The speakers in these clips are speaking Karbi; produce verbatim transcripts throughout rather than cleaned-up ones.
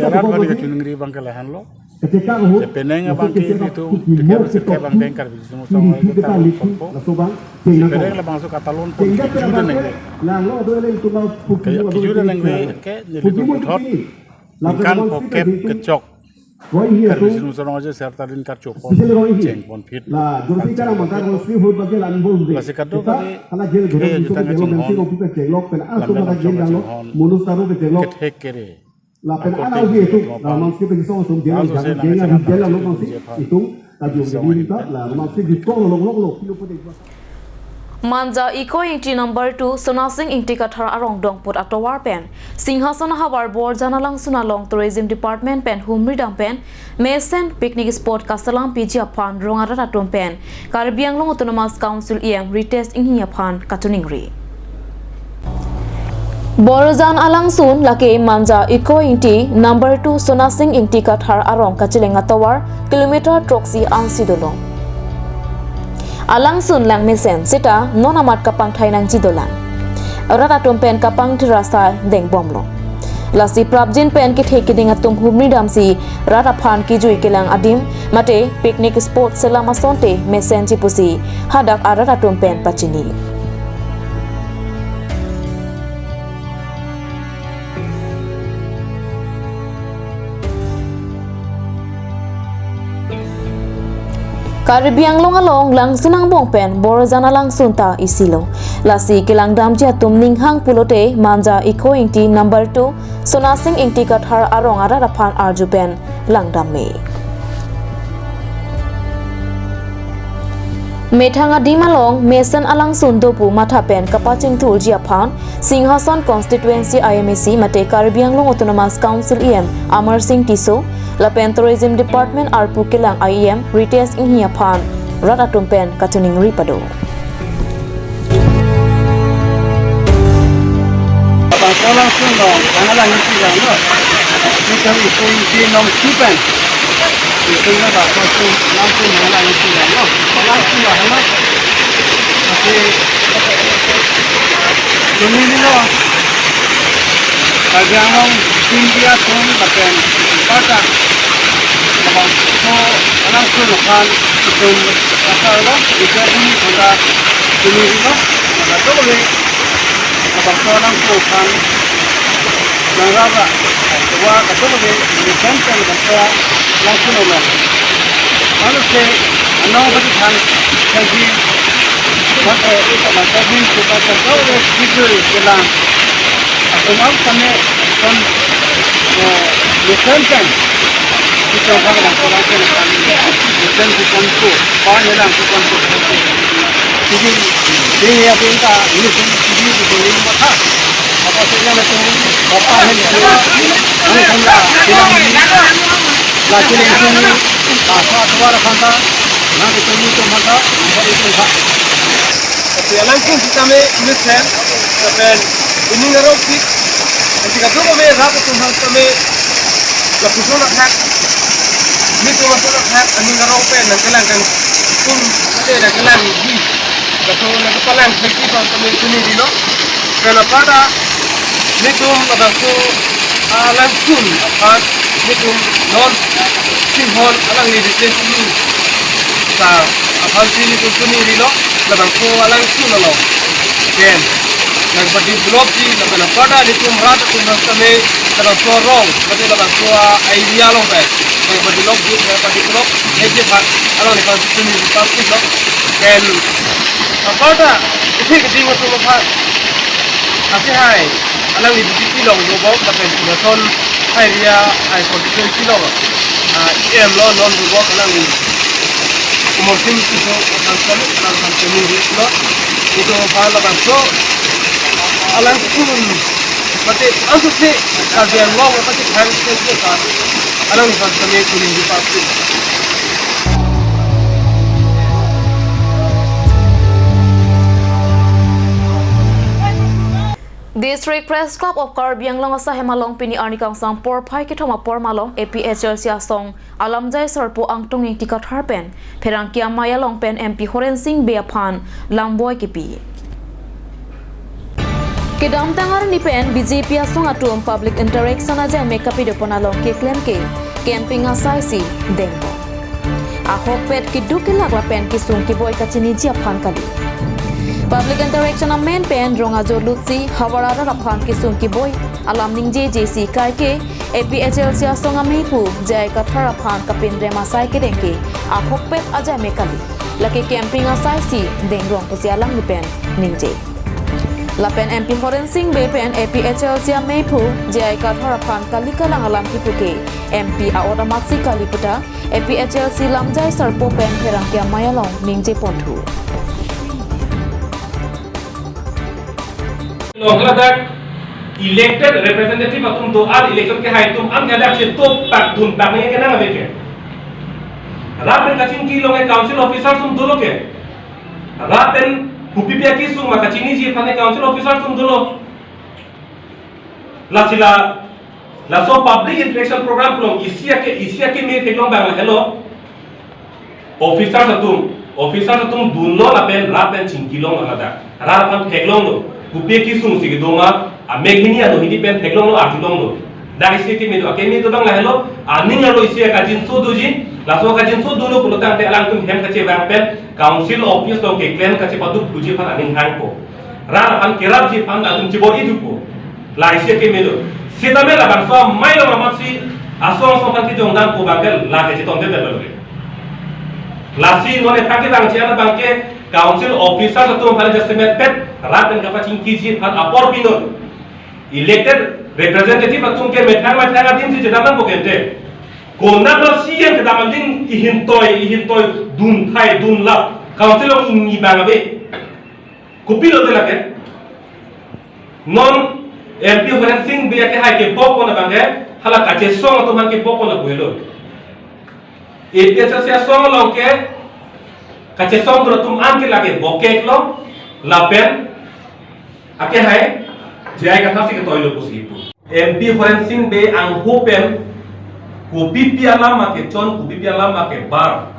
Kami arat aphan kachiningri abang ke lahenlo. Kachekak ahut, je penang abang ke itum, tiket sirkep abang deng Karbi Riso Nimso Rong Aje ke talon ponpo. Si penang labangso katalon pon kejut nangve. Kejut nangve ke nelitum puthot ningkan phokep kechok Karbi Riso Nimso Rong Aje Serta Din karcho pon cheng ponphit. Lasi kadokave ke jutang kachinghon, lamdang kachonghon kethek kere. Lapen ana ubi itum, la Manja Eco Ingti number two, Sonasing Ingti Kathar arong Dongput atovar pen Singhason ahavar Borjan alangsun along Tourism Department pen humri dam pen mesen picnic spot kaselam piji aphan rong arat atum pen Karbi Anglong Autonomous Council E M Ritesh Enghi aphan kachiningri. Borjan alangsun lake Manja Eco Ingti number two Sonasing Ingti Kathar arong kacheleng atovar kilometer throksi ansi dolo. Alangsun lang mesen seta non amat kapangthai nangji dolang. Rat atum pen kapangthir asai dengbomlo. Lasi prapjin pen kethe keding atum humri damsi rat aphan kejui kelang adim mate picnic spot selam asonte mesenji pusi hadak arat atum pen pachini. Karbi Anglong along langsun angbong pen Borjan alangsun ta isilo. Lasi kelangdamji atum ninghang pulote Manja Ikho Ingti number two, Sonasing Ingti Kathar arong arat aphan arju pen langdam me. Methang adim along mesen alangsun dopu matha pen kapachingthurji aphan Singhason Constituency I M A C mate Karbi Anglong Autonomous Council E M Amar Singh Tisso lapen Tourism Department arpu kelang I E M Ritesh Enghi aphan rat atum pen kachiningri pado. Abang kolong sung dong, tanggal lang isi lang lo. Ini kami itu isi nom sipen. Itu na ba kolong sung, lang sung tanggal lang isi lang lo. Kolong sung lah lo. Tapi ini ni lo. Karbi Anglong India sung lapen Batak. Abang so alang sung lapan itu pasal lo. Itu ini honda ini ni lo. Maka tu boleh. Abang so alang sung lapan. Nangrap ra. Kewa kachelong ke, ini kan kan kan kewa langsung orang. Kalau se, anong bagi kan, kaji, maka, maka bin suka kachelong ke, tidur kelang. Aku mau kami, kon, eh, ini kan kan. Kita orang kan, orang kan, ini kan kan tu, banyak orang tu kan tu. Jadi, ini ya, ini kan, ini kan, ini kan, apa sih yang itu, apa yang itu, ini kan lah, bilang ini, lah, bilang ini, lah, so, so, ada kanta, nah, itu, itu, mata, itu, itu, ha. Tapi alangkung sitame mesen, tapi ini ngarok sih, nanti kado kami rap itu hal kami, lapuson attack, ini tuh masuk attack, ini ngarok pen, nanti langkang, pun, nanti ada kelang, di. Laso nangkepalang thekji aphan tame chini dilo. Pen apar ta netum labangso alangsun aphan netum non Singhon alangli Ritesh Enghi ta aphan si netum chini dilo. Labangso alangsun along pen nangpadevelopji lapen apar ta netum rat atum aphan tame labangso arong mate labangso area along pen nangpadevelopji, nangpadevelop thekji aphan alangliphan chini dipasilo. Pen apar ta isi keding atum aphan asihai alangli B J P along dobom lapen Singhason hai area hai constituency along, ah, E M lo non dobom alangli Amar Singh Tisso aphan kami, aphan kami ri lo. Netum aphan labangso alangsun mate ansi Karbi Anglong mate thang se aphan alangliphan kami chini dipasilo. District Press Club of Karbi Anglong asahem along pini arni kangsam porphai kethom apor malom A P H L C asong alamjai sarpo Angtong Ingti Kathar pen pherangke amei along pen M P Horen Sing Bey aphan langboi kipi. Kedamtang arni pen B J P asong atum public interaction ajai me kapidopon along keklem ke camping asai si dengpo. Ahokpet keduk kelak lapen kesung keboi kachiniji aphan kali. Public interaction amen pen rong ajo lutsi havar arat aphan kesung keboi alam ningjeje si kaike A P H L C asong ameipu J I Kathar aphan kapinrem asai kedeng ke ahokpet ajai me kali. Lake camping asai si dengrong pusi alangli pen ningje. Lapen M P Horen Sing Bey pen A P H L C ameipu J I Kathar aphan kali kalang alam kipu ke M P a-ot amatsi kali puta A P H L C lamjai sarpo pen pherangke amei along ningje ponthu. Lo haladak elected representative atum do, ar election kehai atum an haladak chetop pak dun pak nangji kenang ave ke. Rat pen kachingki along ke council officer atum dolo ke. Rat pen kopi pi akesung ma kachiniji aphan ke council officer atum dolo. Lasi la, laso public interaction program along isi ake, isi akeme theklong abang lahelo. Officers atum, officers atum dunlo lapen rat pen chingkilong ladak. Rat aphan theklonglo. Kopi akesung si kedo ma, amek hini ado hini pen theklonglo, arjulonglo. Dak isi akeme do, akeme do abang lahelo, aning arlo isi akajinso doji, laso akajinso dolo pulotangte alangtum hem kachevang pen, council office along keklem kachepaduk puji aphan aning hangpo. Rat aphan kerapji aphan atum chibor-i thupo. La isi akeme do. Sitame labangso amei along amatsi asong asong aphan kejongdampo abang ke lake chetongdetlo ke. Lasi non ephan kevangji an abangke council officers atum aphan adjustment pet rat pen kapachingkiji aphan apor pinon. Elected representative atum ke methang methang adim si chedam nangpo kente. Konat ma C E M kedam adim ihintoi ihintoi dun thai dun lap council along ingni bang ave. Kopilo te lake. Non M P Horen Sing Bey akehai kebok pon abangke hala kachesong atum aphan kebok pon lapu helo. A P H L C asong along ke kachesong dura atum an ke lake bokek lo lapen akehai J I Kathar si ketoi lo pusi pu. M P Horen Sing Bey angho pen kopipi alam ma kechon, kopipi alam ma kebar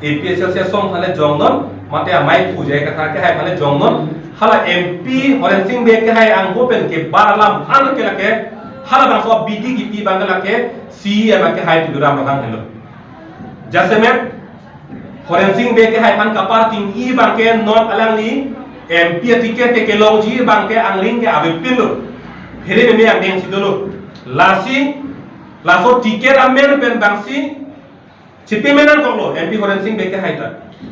A P H L C asong aphan le jongnon, mate amei pu J I Kathar akehai aphan le jongnon, hala M P Horen Sing Bey akehai angho pen kebar alam aphan ke lake, hala bangso abidi kipi abang ke lake C E M akehai Tuliram Ronghang helo. Jasemet Horen Sing Bey akehai aphan kaparting-i abangke non alangli M P aticket ke kelongji abangke angring ke avepin lo. Phere meme angdeng si dolo. Lasi, laso ticket amen pen bangsi chipi me nangkoklo M P Horen Sing Bey akehai ta.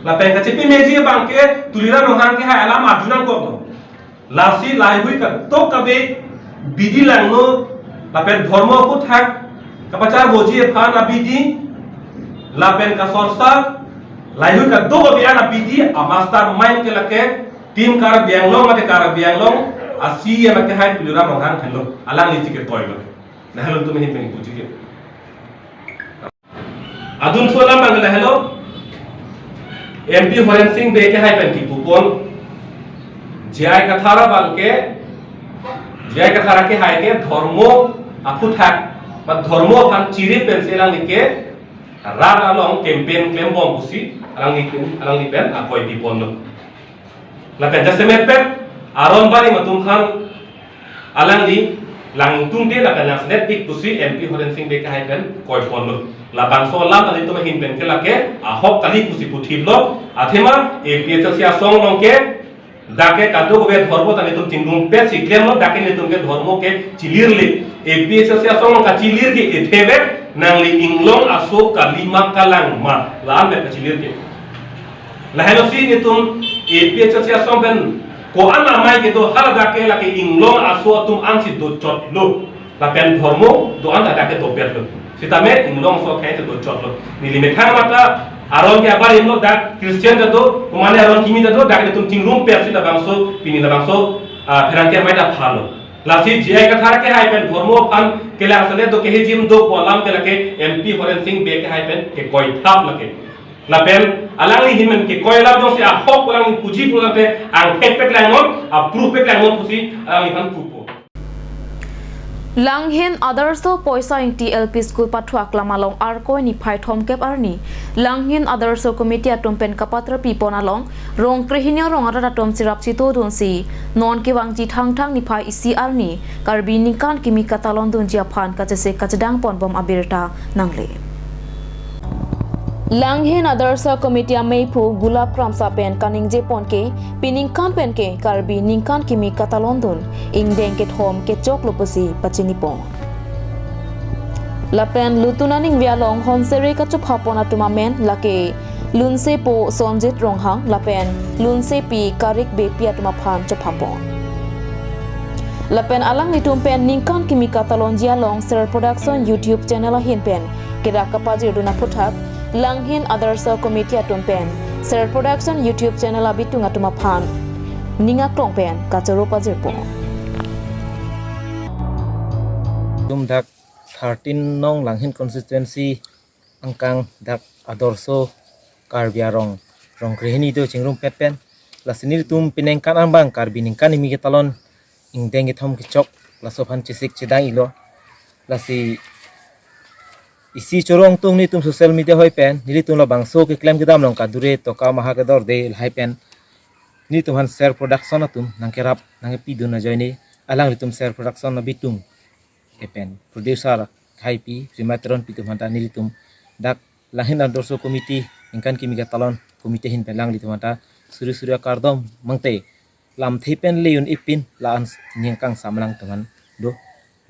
Lapen kachipi meji abangke Tuliram Ronghang akehai alam arju nangkoklo. Lasi laheihui kadokave bidi langno lapen dhormo aphuthak kapacharboji aphan abidi lapen kasorsa laheihui kadokave an abidi amastermind ke lake Team Karbi Anglong mate Karbi Anglong a C E M akehai Tuliram Ronghang henlo, alangli si ketoi lo. Lahelo tum hin pen puji ke. Adun thu alam abang lahelo, M P Horen Sing Bey akehai pen kipu pon, J I Kathar abangke, J I Kathar akehai ke dhormo aphuthak, ba dhormo aphan chirip pensi alangli ke rat along campaign klembom pusi alangli pen, alangli pen akoi pi ponlo. Lapen jasemet pen aron barim atum aphan alangli langtungte lapen langselet pik pusi M P Horen Sing Bey akehai pen koi ponlo. Labangso alam nanglitum ahin pen ke lake ahok kali pusi puthip lo. Athema A P H L C asong along ke dak ke kadokave dhormo ta nelitum chingrum pet si klemlo, dak ke nelitum ke dhormo ke chilirle. A P H L C asong along kachilir ke ethevek, nangli inglong aso kali ma kalang ma, la-an pen kachilir ke. Lahelo si nelitum A P H L C asong pen ko-an amei kedo, hala dak ke lake inglong aso atum an si dochotlo. Lapen dhormo do-an ta dak ke dopetlo. Sitame inglong aso akhei ta dochotlo. Neli methang mata aron ke abarim lo, dak Christian ta do, komane aron kimi ta do, dak nelitum chingrum pet si labangso, pini labangso, ah, pherangke amei ta phalo. Lasi J I Kathar akehai pen dhormo aphan kelangselet do, kehijim do pu alam ke lake M P Horen Sing Bey akehai pen kekoi thap lake. Lapen alangli ahin pen kekoi alam jongsi ahok alangli puji pulote angthek pek langnon, a-proof pek langnon pusi alangliphan pupo. Langhin Adarsha Poisa Ingti L P School pathuak lam along Arkoi niphai thomkep arni Langhin Adarsha Committee atum pen kapatrapi pon along rong krehini rong arat atum sirap sito dunsi non kevangji Thangthang niphai isi arni Karbi ningkan kimi katalon dunji aphan kachesik kachedang ponbom abirta nangle. Langhin Adarsha Committee ameiphu Gulab Kramsa pen kaningje pon ke, piningkan pen ke Karbi ningkan kimi katalon dun ingdeng kethom kechoklo pusi pachini pon. Lapen lutun aningve along honsere kachopha pon atum amen lake lunsepo Sonjit Ronghang lapen lunsepi Karik Beypi atum aphan chopha pon. Lapen alanglitum pen ningkan kimi katalonji along Ser Production YouTube channel ahin pen kedak kapajir dun aphuthak Langhin Adarsha Committee atum pen Ser Production YouTube channel abitung atum aphan ning aklong pen kachoro pajir pon. Tum dak thirteen nong Langhin constituency angkang dak Adarsha Karbi arong rong krehini do chingrum pet pen. Lasi nelitum piningkan angbang Karbi ningkan kimi katalon ingdeng kethom kechok laso aphan chesik chedang ilo. Lasi isi choro-ong tung nelitum social media hoi pen nelitum labangso keklem kedam along kadure toka maha kedorde lahai pen nelitum aphan Ser Production atum nangkerap nangkepi dun ajoine alanglitum Ser Production abitung kepen producer khaipi Rima Teronpi atum aphanta nelitum dak Langhin Adarsha Committee ningkan kimi katalon committee ahin pen alanglitum aphanta suri suri akardom mangte lamthe pen le-un-e pin la-an ningkang samlang teman do.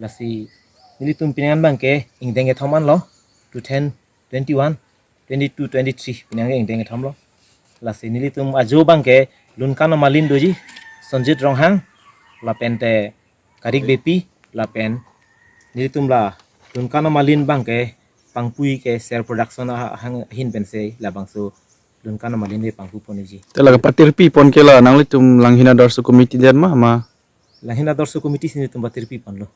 Lasi nelitum piningkan abangke ingdeng kethom anlo two thousand twenty-one twenty-two twenty-three pini angdeng deng thamlo. Lasi nelitum ajo abangke Lunkan amalin doji, Sonjit Ronghang, lapente Karik Beypi, lapen nelitum la Lunkan amalin abangke pangpui ke Ser Production a-, ahang ahin pensi labangso Lunkan amalin le pangpu ponji. Te la kapatirpi pon ke la nanglitum Langhin Adarso Committee den ma, ma? Langhin Adarso Committee si nelitum patirpi ponlo.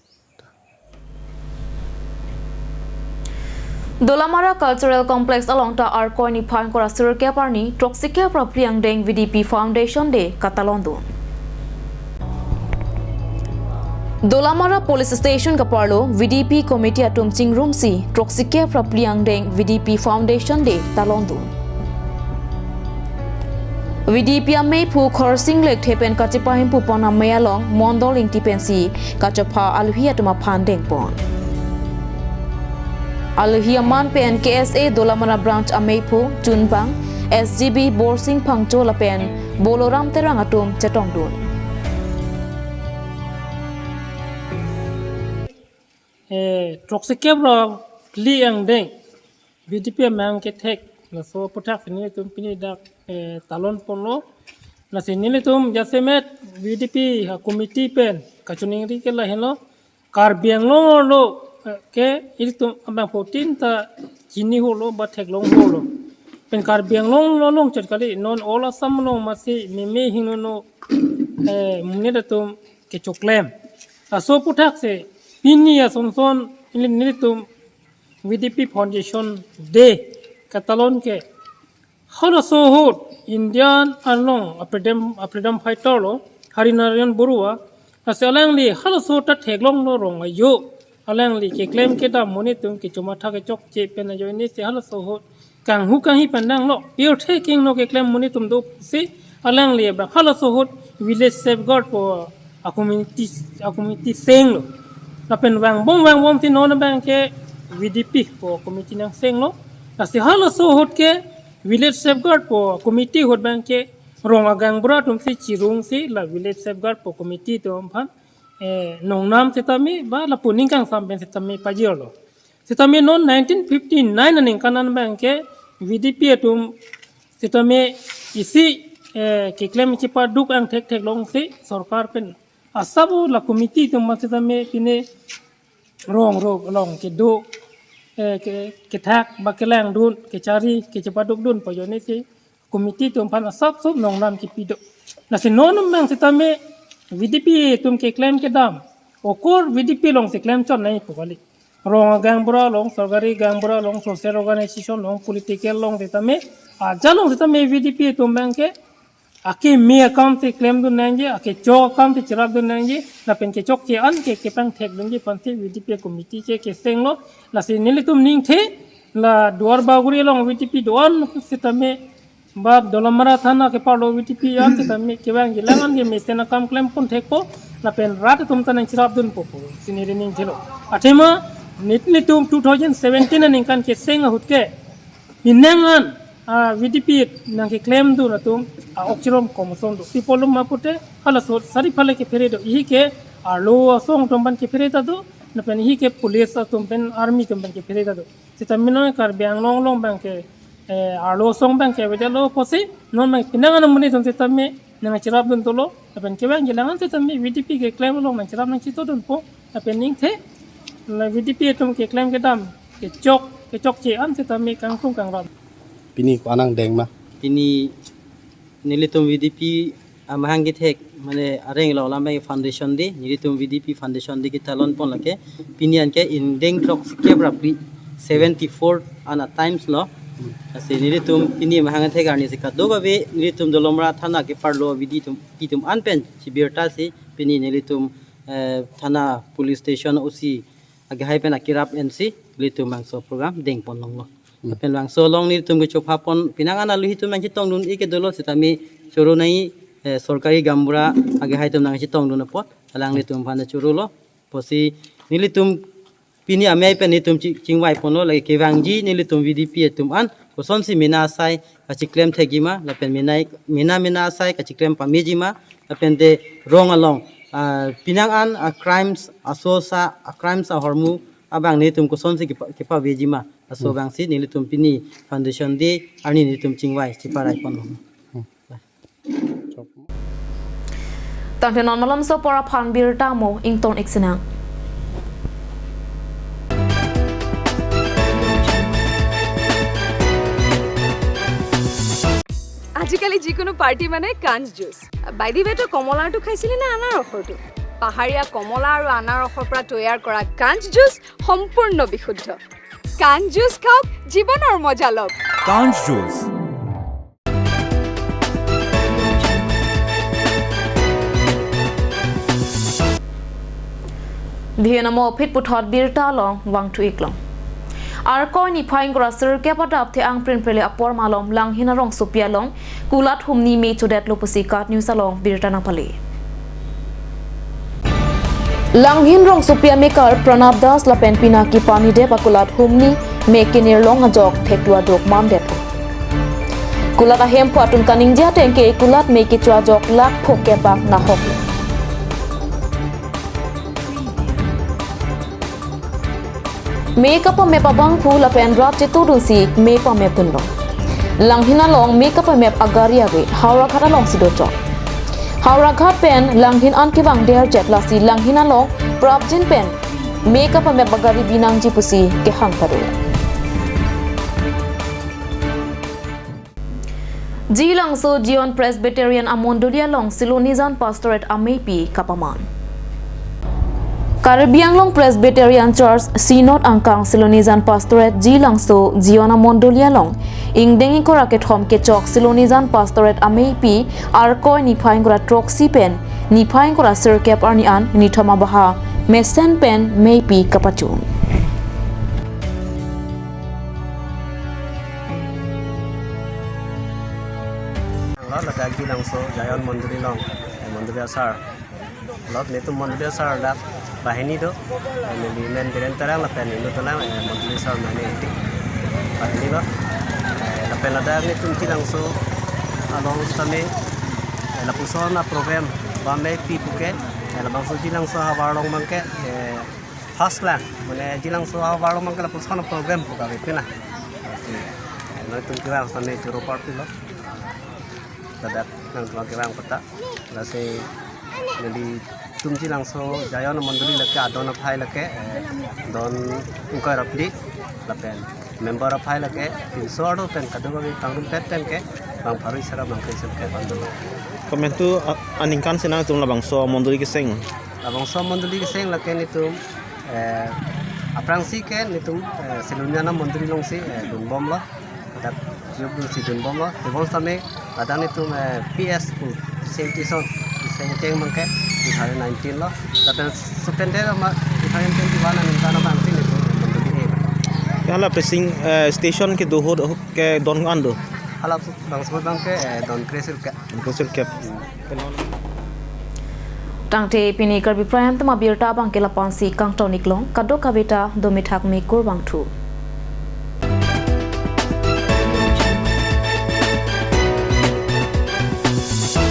Dolamara Cultural Complex along ta Arkoi niphai ingkoi ra sirkep arni throksi kep ra phli angdeng V D P Foundation Day katalon dun. Dolamara Police Station kaparlo V D P Committee atum chingrumsi throksi kep ra phli angdeng V D P Foundation Day talon dun. V D P ameiphu Khorsing Lekthe pen kachepahemphu pon amei along Mondol Ingti pensi kachepha alohi atum aphan dengpon. Alohi aman pen K S A Dolamara Branch ameiphu Chunbang, S G B Borsing Phangcho lapen Boloram Terang atum chetongdun. Eh, throksi kep ra phli angdeng V D P amahang kethek, laso aphuthak si nelitum pini dak, eh, talon ponlo. Lasi nelitum jasemet V D P ha committee pen kachiningri ke lahenlo, Karbi Anglong arlo, eh, ke ilitum abang fourteen ta chini holo ba theklong holo. Pen Karbi Anglong along chot kali, non all Assam along masi meme hingno, eh, monit atum kechoklem. Laso aphuthak si pini asonson ili nelitum V D P Foundation Day katalon ke halaso ahut Indian along a freedom, a freedom fighter lo Hari Narayan Baruah, lasi alangli halaso ahut ta theklonglo rong ajo. Alangli keklem kedam monit atum kechomatha kechokche pen ajoine si halaso ahut kanghu kanghi pandanglo. Pirthe kingno keklem monit atum do si alangli abang halaso ahut village safeguard pu a committee, a committee senglo. Lapen vangbom vangbom si non abangke V D P pu committee nangsenglo. Lasi halaso ahut ke village safeguard pu committee ahut abangke rong agaonbura atum si chirungsi la village safeguard pu committee atum aphan, eh, nongnam sitame ba lapu ning kangsam pen sitame pajirlo. Sitame non nineteen fifty-nine aningkan an abangke V D P atum sitame isi, eh, keklem chepaduk angthek theklongsi sorkar pen asap la committee atum aphan sitame pine rong rong along kedo, eh, ke, kethak ba kelangdun, kechari, kechepadukdun pu ajoine si committee atum aphan asap sop nongnam kepi do. Lasi non abang sitame V D P atum keklem kedam, okur V D P along si klem chot nangji pu kali. Rong agaonbura along, sorkari gaonbura along, social organization along, political along sitame, ajat along sitame V D P atum abangke akeme akam si klemdun nangji, akechok akam si cherapdun nangji, lapen kechokche an ke kepangthekdunji aphansi V D P committee che kesenglo. Lasi nelitum ningthe, la Duarbagori along V D P do-an sitame, ba Dolamara thana keparlo V D P an sitame kevangji alang an ke mesen akam klem ponthekpo, lapen rat atum ta nangcherapdunpo pu si neli ningthelo. Athema nit nelitum two thousand seventeen aningkan keseng ahut ke penang an, ah, V D P nangkeklemdun atum, ah, ok chirom kom ason do. Pi apot lo ma pute, halaso ahut sari phale kephere do. Ihi ke arlo asong atum aphan kephere ta do, lapen ihi ke police atum pen army atum pen kephere ta do. Sitame non Karbi Anglong along abangke, eh, arlo asong abangke avedetlo pusi, non abang penang an amonit atum sitame nangcherapdun dolo, lapen kevangji alang an sitame V D P keklem along nangcherap nangchetongdunpo, lapen ningthe, la V D P atum keklem kedam, kechok, kechokche an sitame kangkrung kangrap. Pini ko-an angdeng ma? Pini nelitum V D P amahang kethek, mane areng lo lam foundation day, nelitum V D P foundation day ketalon pon lake, pini anke ingdeng throksi kep ra phli, seventy-four an a times lo. Lasi nelitum pini amahang kethek arni si kadokave nelitum Dolamara thana keparlo V D atum, atum an pen chibirta si pini nelitum, eh, thana police station O C akehai pen akirap ensi nelitum bangso program dengpon longlo. Hmm. Lapen bangso along nelitum kechopha pon penang an alohi atum nangchetongdun-ik ke dolo sitame choro nangji, eh, sorkari gaonbura akehai atum nangchetongdun apot alanglitum aphan chorolo. Pusi nelitum pini amei pen nelitum chi-, chingvai ponlo, lake kevangji nelitum V D P atum an kosonsi mena asai kachiklem thekji ma, lapen mena, mena, mena asai kachiklem pameji ma, lapen te rong along, ah, penang an, ah, crimes, asosa, ah, crimes ahormu abang nelitum kosonsi kepa-, kepaveji ma. Laso abangsi nelitum pini Foundation Day arni nelitum chingvai chiparai ponlo. Tangte non malomso apor aphan birta mo ington ik sinang. আজিকালি যিকোনো পাৰ্টি মানে কাঞ্চ juice. By the ৱে, তই কমলাৰটো খাইছিলি নে আনাৰসৰটো? পাহাৰীয়া কমলা আৰু আনাৰসৰ পৰা তৈয়াৰ কৰা কাঞ্চ জুচ সম্পূৰ্ণ বিশুদ্ধ। কাঞ্চ জুচ খাওক, জীৱনৰ মজা লওক। কাঞ্চ juice. Dihena mo phit puthot birta along vangthu iklong. Arkoi niphai ingkoi ra sirkep adap the-ang prinpele apor malom Langhin arongsopi along kulat humni me chodetlo pusi KAT News along birta nangpale. Langhin rongsopi amekar Pranab Das lapen Pinaki Panidep akulat humni me kenirlong ajok theklo aduk mandet. Kulat ahemphu atum kaningje ateng ke kulat me kecho ajok lakh phokep bak nahok. Me kapamep abangphu lapen rat chetudunsi me pamepdunlo. Langhin along me kapamep agari ave Howraghat alongsi dochot. Howraghat pen Langhin an kevang derchet lasi Langhin along prapjin pen me kapamep agari binangji pusi kehang pado. Jilangso Zion Presbyterian amondoli along Silonijan Pastorate amepi kapaman. Karbi Anglong Presbyterian Church Synod angkang Silonijan Pastorate Jilangso Zion amondoli along ingdeng ingkoi ra kethom kechok Silonijan Pastorate amepi Arkoi niphai ingkoi ra throksi pen niphai ingkoi ra sirkep arni an nithom abaha mesen pen mepi kapachun. Lo ladak Jilangso Zion mondoli along, eh, mondoli asar. Lo netum mondoli asar dak banghini do. Eh, neli men Biren Terang lapen inut alang, eh, mondoli asar mane iti. Banghini lo. Eh, lapen ladak netum Jilangso along sitame, eh, lapuson aprogram ba mepi puke, eh, labangso Jilangso ahavar along abangke, eh, first lang, mane Jilangso ahavar along abangke lapuson aprogram pu kave pina. Lasi, eh, netum kevang sitame choro party lo. Ladak nangtum kevang pata. Lasi nelitum Jilangso Zion mondoli lake adon aphai lake, eh, don ingkoi ra phli lapen member aphai lake pinso arlo pen kadokave pangrumpet pen ke bang pharo isi ra bang kre sirkep an dolo. Komantu a-, aningkan si nangtum labangso mondoli keseng? Labangso mondoli keseng lake netum, eh, aphrangsi ke netum, eh, Silonijan amondoli alongsi, eh, dunbomlo. Ladak jiyok dunsi dunbomlo. Tebon sitame ladak netum, eh, P S pu, Sanctification, Sanctification abangke two thousand nineteen lo. Lapen suspended ama two thousand twenty-one aningkan abangsi netum mondoli ke. Ya la pressing, eh, station kedo ahut kedon ko-an do? Hala bangso abangke, eh, don kre sirkep. Don kre sirkep. Tangte pini Karbi Prime Time abirta abangke lapu-ansi kangton iklong, kadokave ta domithak me kurvangthu.